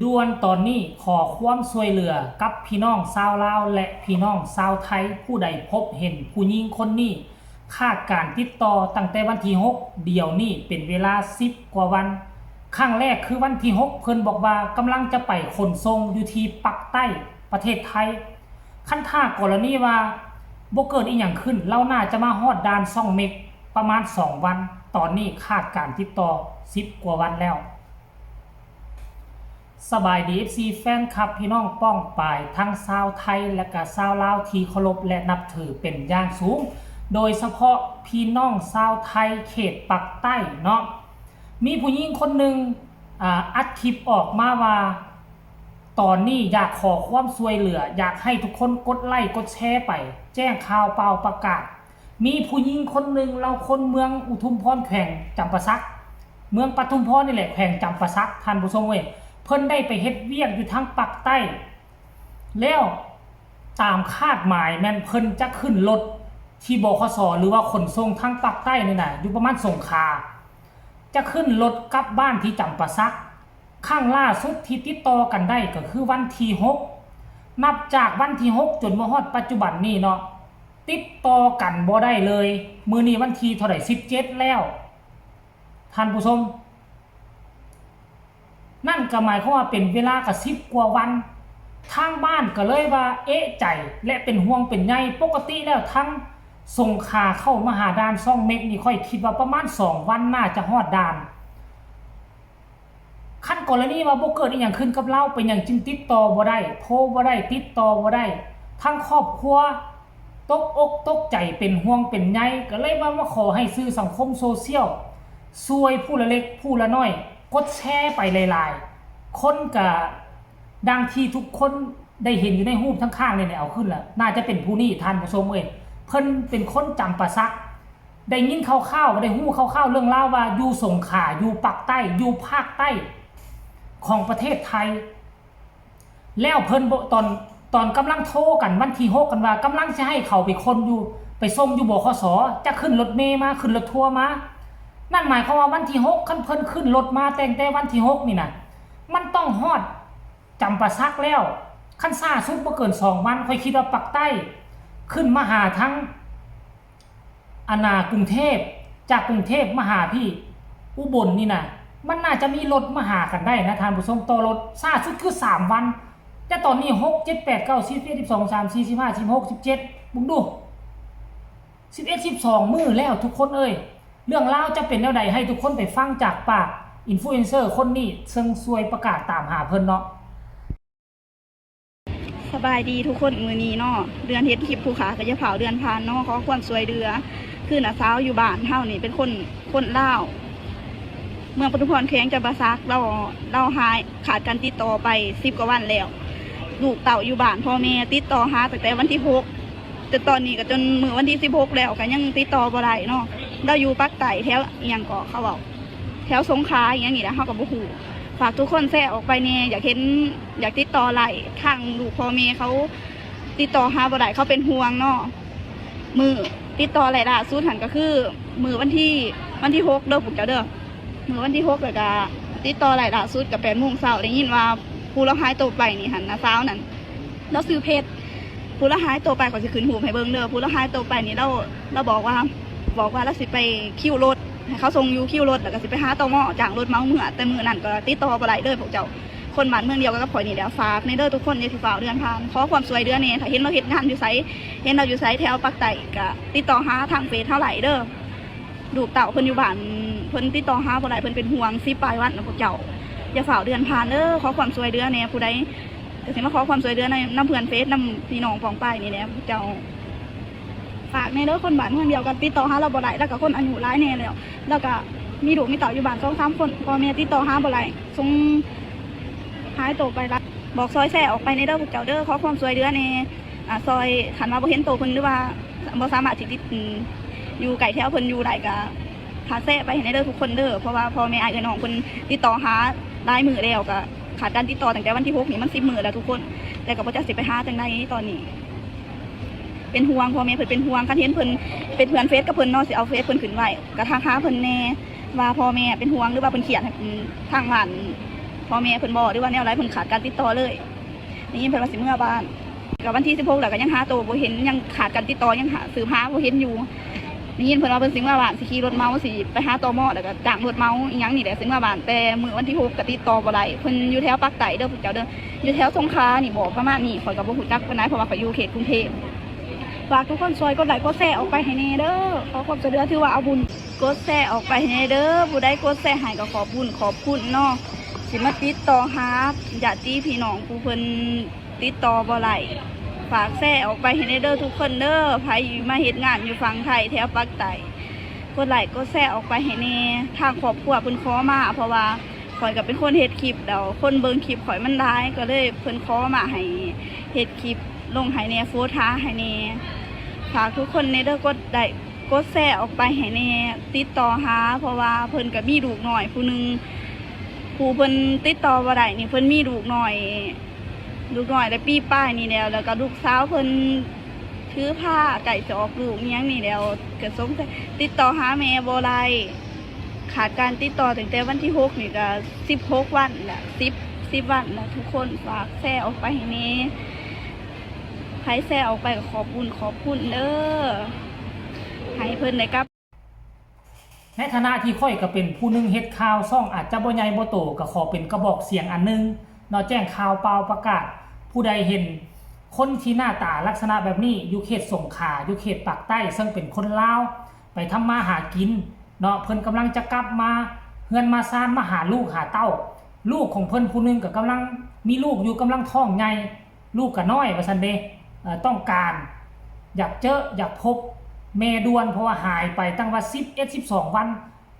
ດ່ວນຕອນນີ້ ຂໍຄວາມຊ່ວຍເຫຼືອກັບພີ່ນ້ອງຊາວລາວ ແລະ ພີ່ນ້ອງຊາວໄທ ຜູ້ໃດພົບເຫັນຜູ້ຍິງຄົນນີ້ ຂາດການຕິດຕໍ່ຕັ້ງແຕ່ວັນທີຫົກ ດຽວນີ້ເປັນເວລາສິບກວ່າວັນ. ຄັ້ງແລກຄືວັນທີຫົກ ເພິ່ນບອກວ່າກຳລັງຈະໄປຂົນສົ່ງຢູ່ທີ່ປາກໃຕ້ ປະເທດໄທ. ຄັນຖ້າກໍລະນີວ່າບໍ່ເກີດອີ່ຫຍັງຂຶ້ນ ລາວໜ້າຈະມາຮອດດ່ານຊ່ອງເມັກປະມານສອງວັນ, ຕອນນີ້ຂາດການຕິດຕໍ່ສິບກວ່າວັນແລ້ວ. ສະບາຍດີ ເອັຟຊີ ແຟນຄລັບ ພີ່ນ້ອງປ້ອງປາຍ ທັງຊາວໄທ ແລະກະຊາວລາວທີ່ເຄົາລົບ ແລະ ນັບຖືເປັນຢ່າງສູງ, ໂດຍສະເພາະພີ່ນ້ອງຊາວໄທເຂດປາກໃຕ້ເນາະ. ມີຜູ້ຍິງຄົນໜຶ່ງ ອາ ອັດຄລິບອອກມາວ່າ ຕອນນີ້ຢາກຂໍຄວາມຊ່ວຍເຫຼືອ, ຢາກໃຫ້ທຸກຄົນກົດໄລ້ກົດແຊໄປ, ແຈ້ງຂ່າວປ່າວປະກາດ. ມີຜູ້ຍິງຄົນໜຶ່ງ ລາວຄົນເມືອງອຸທຸມພອນ ແຂວງຈຳປາສັກ, ເມືອງປະທຸມພອນນີ້ແຫຼະ ແຂວງຈຳປາສັກ ທ່ານຜູ້ຊົມເອີຍ, ເພິ່ນໄດ້ໄປເຮັດວຽກຢູ່ທາງປາກໃຕ້ ແລ້ວຕາມຄາດໝາຍແມ່ນເພິ່ນຈະຂຶ້ນລົດທີ່ ບຂສ ຫຼືວ່າຂົນສົ່ງທາງປາກໃຕ້ນີ້ນະ ຢູ່ປະມານສົງຂາ, ຈະຂຶ້ນລົດກັບບ້ານທີ່ຈຳປາສັກ. ຄັ້ງລ່າສຸດທີ່ຕິດຕໍ່ກັນໄດ້ກໍຄືວັນທີຫົກ, ນັບຈາກວັນທີຫົກຈົນມາຮອດປັດຈຸບັນນີ້ເນາະ, ຕິດຕໍ່ກັນບໍ່ໄດ້ເລີຍ. ມື້ນີ້ວັນທີເທົ່າໃດ? ສິບເຈັດແລ້ວ ທ່ານຜູ້ຊົມ. ນັ້ນກໍໝາຍຄວາມວ່າເປັນເວລາກໍສິບກວ່າວັນ, ທາງບ້ານກໍເລີຍວ່າເອະໃຈ ແລະ ເປັນຫ່ວງເປັນໃຍ. ປົກກະຕິແລ້ວທາງສົງຂາເຂົ້າມາຫາດ່ານຊ່ອງເມັກນີ້ ຂ້ອຍຄິດວ່າປະມານສອງວັນໜ້າຈະຮອດດ່ານ. ຄັນກໍລະນີວ່າບໍ່ເກີດອີ່ຫຍັງຂຶ້ນກັບລາວ, ເປັນຫຍັງຈຶ່ງຕິດຕໍ່ບໍ່ໄດ້, ໂທບໍ່ໄດ້, ຕິດຕໍ່ບໍ່ໄດ້? ທາງຄອບຄົວຕົກອົກຕົກໃຈ, ເປັນຫ່ວງເປັນໃຍ, ກໍເລີຍວ່າມາຂໍໃຫ້ສື່ສັງຄົມໂຊຊຽວຊ່ວຍຜູ້ລະເລັກຜູ້ລະນ້ອຍ, ກົດແຊໄປຫຼາຍໆ. ຄົນກະ ດັ່ງທີ່ທຸກຄົນໄດ້ເຫັນຢູ່ໃນຮູບທາງຂ້າງນີ້ແຫຼະ, ເອົາຂຶ້ນລະ, ໜ້າຈະເປັນຜູ້ນີ້ ທ່ານຜູ້ຊົມເອີຍ. ເພິ່ນເປັນຄົນຈຳປາສັກ. ໄດ້ຍິນຄ່າວໆ ໄດ້ຮູ້ຄ່າວໆເລື່ອງລາວວ່າຢູ່ສົງຂາ, ຢູ່ປາກໃຕ້, ຢູ່ພາກໃຕ້ຂອງປະເທດໄທ. ແລ້ວເພິ່ນບໍ່ ຕອນ ຕອນກຳລັງໂທກັນວັນທີຫົກ ກັນວ່າກຳລັງຊິໃຫ້ເຂົາໄປຄົນຢູ່ ໄປສົ່ງຢູ່ ບຂສ ຈະຂຶ້ນລົດເມມາ, ຂຶ້ນລົດທົວມາ. ນັ້ນໝາຍຄວາມວ່າວັນທີຫົກ ຄັນເພິ່ນຂຶ້ນລົດມາແຕ່ງແຕ່ວັນທີຫົກນີ້ນະ, ມັນຕ້ອງຮອດ ຈຳປາສັກແລ້ວ. ຄັນຊ້າສຸດບໍ່ເກີນສອງວັນ, ຂ້ອຍຄິດວ່າປາກໃຕ້ຂຶ້ນມາຫາທາງ ອັນນ່າ ກຸງເທບ, ຈາກກຸງເທບມາຫາພີ້ ອຸບົນນີ້ນະ, ມັນໜ້າຈະມີລົດມາຫາກັນໄດ້ນະທ່ານຜູ້ຊົມ, ຕໍ່ລົດ. ຊ້າສຸດຄືສາມວັນ, ແຕ່ຕອນນີ້ ຫົກ ເຈັດ ແປດ ເກົ້າ ສິບ ສິບເອັດ ສິບສອງ ສິບສາມ ສິບສີ່ ສິບຫ້າ ສິບຫົກ ສິບເຈັດ ເບິ່ງດູ. ສິບເອັດ ສິບສອງ ມື້ແລ້ວທຸກຄົນເອີຍ. ເລື່ອງລາວຈະເປັນແນວໃດ ໃຫ້ທຸກຄົນໄປຟັງຈາກປາກອິນຟລູເອັນເຊີຄົນນີ້ ເຊິ່ງຊ່ວຍປະກາດຕາມຫາເພິ່ນເນາະ. ສະບາຍດີທຸກຄົນ, ມື້ນີ້ເນາະ ເດືອນເຮັດຄລິບຜູ້ຂາກໍຢ່າຟ້າວເດືອນຜ່ານເນາະ, ຂໍຄວາມຊ່ວຍເຫຼືອ. ຄືນ້າສາວຢູ່ບ້ານເຮົານີ້ເປັນຄົນ ຄົນລາວ ເມືອງປະທຸມພອນ ແຂວງຈຳປາສັກ, ລາວ ລາວຫາຍ ຂາດການຕິດຕໍ່ໄປສິບກວ່າວັນແລ້ວ. ລູກເຕົ້າຢູ່ບ້ານ ພໍ່ແມ່ຕິດຕໍ່ຫາຕັ້ງແຕ່ວັນທີຫົກ ຈົນຕອນນີ້ກໍຈົນມື້ວັນທີສິບຫົກແລ້ວ ກໍຍັງຕິດຕໍ່ບໍ່ໄດ້ເນາະ. ລາວຢູ່ປາກໃຕ້ແຖວ ອີ່ຫຍັງເກາະ ເຂົາເວົ້າ ແຖວສົງຂາ ອີ່ຫຍັງນີ້ແຫຼະ ເຮົາກໍບໍ່ຮູ້. ຝາກທຸກຄົນແຊອອກໄປແດ່, ຢາກເຫັນ ຢາກຕິດຕໍ່ໄດ້. ທາງລູກພໍ່ແມ່ເຂົາຕິດຕໍ່ຫາບໍ່ໄດ້ ເຂົາເປັນຫ່ວງເນາະ. ມື້ຕິດຕໍ່ໄດ້ລ່າສຸດຫັ້ນກໍຄືມື້ວັນທີ ວັນທີຫົກເດີພວກເຈົ້າເດີ. ມື້ວັນທີຫົກ ແລ້ວກໍຕິດຕໍ່ໄດ້ລ່າສຸດກໍແປດໂມງເຊົ້າ, ໄດ້ຍິນວ່າຜູ້ລາວຫາຍຕົວໄປນີ້ຫັ້ນ ນ້າສາວນັ້ນ ລາວຊື່ເພັດ. ຜູ້ລາວຫາຍຕົວໄປ ຂ້ອຍຊິຂຶ້ນຮູບໃຫ້ເບິ່ງເດີ. ຜູ້ລາວຫາຍຕົວໄປນີ້ ລາວ ລາວບອກວ່າ ບອກວ່າລາວຊິໄປຄິວລົດ ໃຫ້ເຂົາສົ່ງຢູ່ຄິວລົດ ແລ້ວກໍຊິໄປຫາ ຕມ ຈ້າງລົດເໝົາເມືອ. ແຕ່ມື້ນັ້ນກໍຕິດຕໍ່ບໍ່ໄດ້ເລີຍພວກເຈົ້າ. ຄົນບ້ານເມືອງດຽວກັນກັບຂ້ອຍນີ້ແຫຼະ. ຝາກແດ່ເດີທຸກຄົນ, ຢ່າຊິຟ້າວເດືອນຜ່ານ, ຂໍຄວາມຊ່ວຍເຫຼືອແດ່. ຖ້າເຫັນລາວເຮັດງານຢູ່ໃສ ເຫັນລາວຢູ່ໃສແຖວປາກໃຕ້ ກະຕິດຕໍ່ຫາທາງເຟສເຮົາໄດ້ເດີ. ລູກເຕົ້າເພິ່ນຢູ່ບ້ານ ເພິ່ນຕິດຕໍ່ຫາບໍ່ໄດ້, ເພິ່ນເປັນຫ່ວງ ສິບປາຍວັນນະພວກເຈົ້າ. ຢ່າຟ້າວເດືອນຜ່ານເດີ, ຂໍຄວາມຊ່ວຍເຫຼືອແດ່. ຜູ້ໃດກໍຊິມາຂໍຄວາມຊ່ວຍເຫຼືອໃນ ນຳເພື່ອນເຟສ ນຳພີ່ນ້ອງປ້ອງປາຍນີ້ແຫຼະພວກເຈົ້າ. ຝາກແດ່ເດີ, ຄົນບ້ານເມືອງດຽວກັນ ຕິດຕໍ່ຫາລາວບໍ່ໄດ້. ລາວກໍຄົນອາຍຸຫຼາຍແດ່ແລ້ວ, ລາວກໍມີລູກມີເຕົ້າຢູ່ບ້ານສອງສາມຄົນ, ພໍ່ແມ່ຕິດຕໍ່ຫາບໍ່ໄດ້, ສົງຫາຍໂຕໄປລະ. ບອກຊ່ອຍແຊອອກໄປແດ່ເດີພວກເຈົ້າເດີ, ຂໍຄວາມຊ່ວຍເຫຼືອແດ່. ອາ ຊ່ອຍ ຄັນວ່າບໍ່ເຫັນໂຕເພິ່ນ ຫຼືວ່າບໍ່ສາມາດຊິຕິດ ອືມ ຢູ່ໃກ້ແຖວເພິ່ນຢູ່ໄດ້ ກໍພາແຊໄປໃຫ້ແດ່ເດີທຸກຄົນເດີ. ເພາະວ່າພໍ່ແມ່ອ້າຍເອື້ອຍນ້ອງເພິ່ນຕິດຕໍ່ຫາຫຼາຍມື້ແລ້ວ, ກໍຂາດການຕິດຕໍ່ຕັ້ງແຕ່ວັນທີຫົກນີ້ ມັນສິບມື້ແລ້ວທຸກຄົນ, ແຕ່ກໍບໍ່ຈັກຊິໄປຫາຈັ່ງໃດຕອນນີ້. ເປັນຫ່ວງ, ພໍ່ແມ່ເພິ່ນເປັນຫ່ວງ. ຄັນເຫັນເພິ່ນເປັນເພື່ອນເຟສກັບເພິ່ນເນາະ, ຊິເອົາເຟສເພິ່ນຂຶ້ນໄວ້, ກໍທັກຫາເພິ່ນແດ່ວ່າພໍ່ແມ່ເປັນຫ່ວງ ຫຼືວ່າເພິ່ນຄຽດໃຫ້ ອືມ ທາງບ້ານ ພໍ່ແມ່ເພິ່ນບໍ່ ຫຼືວ່າແນວໃດ ເພິ່ນຂາດການຕິດຕໍ່ເລີຍ. ໄດ້ຍິນເພິ່ນວ່າຊິເມືອບ້ານ ກໍວັນທີສິບຫົກແລ້ວ ກໍຍັງຫາໂຕບໍ່ເຫັນ ຍັງຂາດການຕິດຕໍ່ ຍັງຫາ ສືບຫາບໍ່ເຫັນຢູ່. ໄດ້ຍິນເພິ່ນວ່າເພິ່ນຊິເມືອບ້ານ ຊິຂີ່ລົດເມົາ ຊິໄປຫາຕໍ່ໝໍ ແລ້ວກໍຈ້າງລົດເມົາອີ່ຫຍັງນີ້ແຫຼະ ຊິເມືອບ້ານ. ແຕ່ມື້ວັນທີຫົກກໍຕິດຕໍ່ບໍ່ໄດ້. ເພິ່ນຢູ່ແຖວປາກໃຕ້ເດີພວກເຈົ້າເດີ ຢູ່ແຖວສົງຂານີ້ບໍ ປະມານນີ້ ຂ້ອຍກໍບໍ່ຮູ້ຈັກປານໃດ ເພາະວ່າຂ້ອຍຢູ່ເຂດກຸງເທບ. ຝາກທຸກຄົນຊ່ວຍກົດໄລ້ກົດແຊອອກໄປໃຫ້ແດ່ເດີ ຂໍຄວາມຊ່ວຍເຫຼືອ ຖືວ່າເອົາບຸນ. ກົດແຊອອກໄປໃຫ້ແດ່ເດີ ຜູ້ໃດກົດແຊໃຫ້ກໍຂອບບຸນຂອບຄຸນເນາະ. ຊິມາຕິດຕໍ່ຫາຍາດຕິພີ່ນ້ອງຜູ້ເພິ່ນຕິດຕໍ່ບໍ່ໄດ້ ຝາກແຊອອກໄປໃຫ້ແດ່ເດີທຸກຄົນເດີ. ໃຜມາເຮັດງານຢູ່ຝັ່ງໄທແຖວປາກໃຕ້ ກົດໄລ້ກົດແຊອອກໄປໃຫ້ແດ່. ທາງຄອບຄົວເພິ່ນຂໍມາ ເພາະວ່າຂ້ອຍກໍເປັນຄົນເຮັດຄລິບ ແລ້ວຄົນເບິ່ງຄລິບຂ້ອຍມັນຫຼາຍ ກໍເລີຍເພິ່ນຂໍມາໃຫ້ເຮັດຄລິບລົງໃຫ້ແດ່ ໂພສຫາໃຫ້ແດ່. ຝາກທຸກຄົນແດ່ເດີ ກົດໄລ້ ກົດແຊອອກໄປໃຫ້ແດ່ ຕິດຕໍ່ຫາ ເພາະວ່າເພິ່ນກໍມີລູກນ້ອຍຜູ້ໜຶ່ງ ຜູ້ເພິ່ນຕິດຕໍ່ບໍ່ໄດ້ນີ້ ເພິ່ນມີລູກນ້ອຍ ລູກນ້ອຍໄດ້ປີປາຍນີ້ແລ້ວ ແລ້ວກໍລູກສາວເພິ່ນຖືພາໃກ້ຈະອອກລູກອີ່ຫຍັງນີ້ແລ້ວ ກໍສົງໄສຕິດຕໍ່ຫາແມ່ບໍ່ໄດ້. ຂາດການຕິດຕໍ່ຕັ້ງແຕ່ວັນທີຫົກນີ້ກໍສິບຫົກວັນລະ ສິບ ສິບວັນລະທຸກຄົນ. ຝາກແຊອອກໄປໃຫ້ແດ່ ໃຜແຊອອກໄປກໍຂອບບຸນຂອບຄຸນເດີ ໃຫ້ເພິ່ນໄດ້ກັບ. ໃນຖານະທີ່ຂ້ອຍກໍເປັນຜູ້ໜຶ່ງເຮັດຂ່າວ ຊ່ອງອາດຈະບໍ່ໃຫຍ່ບໍ່ໂຕ ກໍຂໍເປັນກະບອກສຽງອັນໜຶ່ງເນາະ ແຈ້ງຂ່າວປ່າວປະກາດ ຜູ້ໃດເຫັນຄົນທີ່ໜ້າຕາລັກສະນະແບບນີ້ ຢູ່ເຂດສົງຂາ ຢູ່ເຂດປາກໃຕ້ ເຊິ່ງເປັນຄົນລາວ ໄປທຳມາຫາກິນເນາະ ເພິ່ນກຳລັງຈະກັບມາເຮືອນມາຊານ ມາຫາລູກຫາເຕົ້າ ລູກຂອງເພິ່ນຜູ້ໜຶ່ງກໍກຳລັງມີລູກຢູ່ ກຳລັງທ້ອງໃຫຍ່ ລູກກໍນ້ອຍວ່າຊັ້ນເດ ເອີ ຕ້ອງການ ຢາກເຈີ ຢາກພົບແມ່ດ່ວນ ເພາະວ່າຫາຍໄປຕັ້ງວ່າສິບເອັດ ສິບສອງວັນ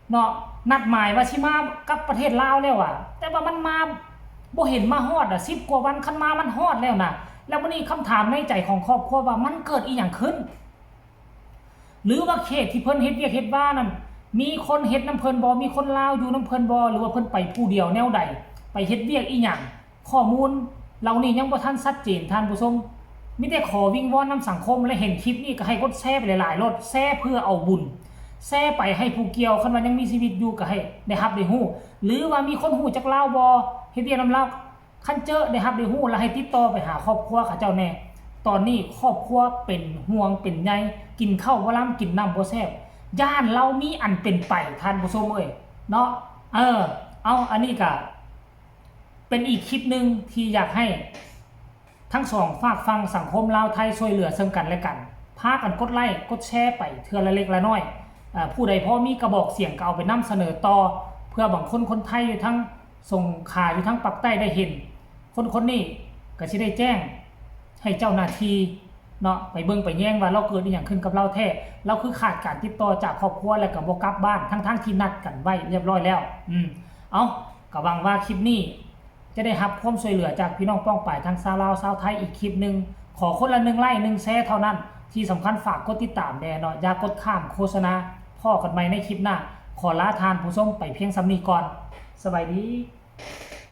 ເນາະ ນັດໝາຍວ່າຊິມາກັບປະເທດລາວແລ້ວວ່າ ແຕ່ວ່າມັນມາບໍ່ເຫັນມາຮອດອະ ສິບກວ່າວັນ ຄັນມາມັນຮອດແລ້ວນະ. ແລ້ວບັດນີ້ຄຳຖາມໃນໃຈຂອງຄອບຄົວວ່າມັນເກີດອີ່ຫຍັງຂຶ້ນ? ຫຼືວ່າເຂດທີ່ເພິ່ນເຮັດວຽກເຮັດວານັ້ນ ມີຄົນເຮັດນຳເພິ່ນບໍ່? ມີຄົນລາວຢູ່ນຳເພິ່ນບໍ່? ຫຼືວ່າເພິ່ນໄປຜູ້ດຽວແນວໃດ? ໄປເຮັດວຽກອີ່ຫຍັງ? ຂໍ້ມູນເຫຼົ່ານີ້ຍັງບໍ່ທັນຊັດເຈນທ່ານຜູ້ຊົມ ມີແຕ່ຂໍວິງວອນນຳສັງຄົມ ແລະ ເຫັນຄລິບນີ້ກໍໃຫ້ກົດແຊໄປຫຼາຍໆໂລດ ແຊເພື່ອເອົາບຸນ ແຊໄປໃຫ້ຜູ້ກ່ຽວ ຄັນວ່າຍັງມີຊີວິດຢູ່ກໍໃຫ້ໄດ້ຮັບໄດ້ຮູ້ ຫຼືວ່າມີຄົນຮູ້ຈັກລາວບໍ່ ເຮັດວຽກນຳລາວ ຄັນເຈີໄດ້ຮັບໄດ້ຮູ້ ແລ້ວໃຫ້ຕິດຕໍ່ໄປຫາຄອບຄົວເຂົາເຈົ້າແດ່. ຕອນນີ້ຄອບຄົວເປັນຫ່ວງເປັນໃຍ ກິນເຂົ້າບໍ່ລຳ ກິນນ້ຳບໍ່ແຊບ ຢ້ານລາວມີອັນເປັນໄປ ທ່ານຜູ້ຊົມເອີຍເນາະ. ເອີ ເອົາ ອັນນີ້ກະ ເປັນອີກຄລິບໜຶ່ງທີ່ຢາກໃຫ້ທັງສອງຟາກຝັ່ງສັງຄົມລາວໄທຊ່ວຍເຫຼືອເຊິ່ງກັນແລະກັນ ພາກັນກົດໄລ້ກົດແຊໄປເທື່ອລະເລັກລະນ້ອຍ. ເອີ ຜູ້ໃດພໍມີກະບອກສຽງກໍເອົາໄປນຳສະເໜີຕໍ່ ເພື່ອບາງຄົນຄົນໄທຢູ່ທາງສົງຂາ ຢູ່ທາງປາກໃຕ້ໄດ້ເຫັນ ຄົນຄົນນີ້ກໍຊິໄດ້ແຈ້ງໃຫ້ເຈົ້າໜ້າທີ່ ເນາະ ໄປເບິ່ງໄປແຍງວ່າລາວເກີດອີ່ຫຍັງຂຶ້ນກັບລາວແທ້ ລາວຄືຂາດການຕິດຕໍ່ຈາກຄອບຄົວ ແລ້ວກໍບໍ່ກັບບ້ານ ທັງໆທີ່ນັດກັນໄວ້ລຽບຮ້ອຍແລ້ວ. ອືມ ເອົາ ກໍຫວັງວ່າຄລິບນີ້ຈະໄດ້ຮັບຄວາມຊ່ວຍເຫຼືອຈາກພີ່ນ້ອງປ້ອງປາຍທັງຊາວລາວຊາວໄທອີກຄລິບໜຶ່ງ. ຂໍຄົນລະໜຶ່ງໄລ້ ໜຶ່ງແຊເທົ່ານັ້ນ. ທີ່ສຳຄັນຝາກກົດຕິດຕາມແດ່ເນາະ ຢ່າກົດຂ້າມໂຄສະນາ. ພໍ້ກັນໃໝ່ໃນຄລິບໜ້າ. ຂໍລາທ່ານຜູ້ຊົມໄປພຽງສ່ຳນີ້ກ່ອນ. ສະບາຍດີ.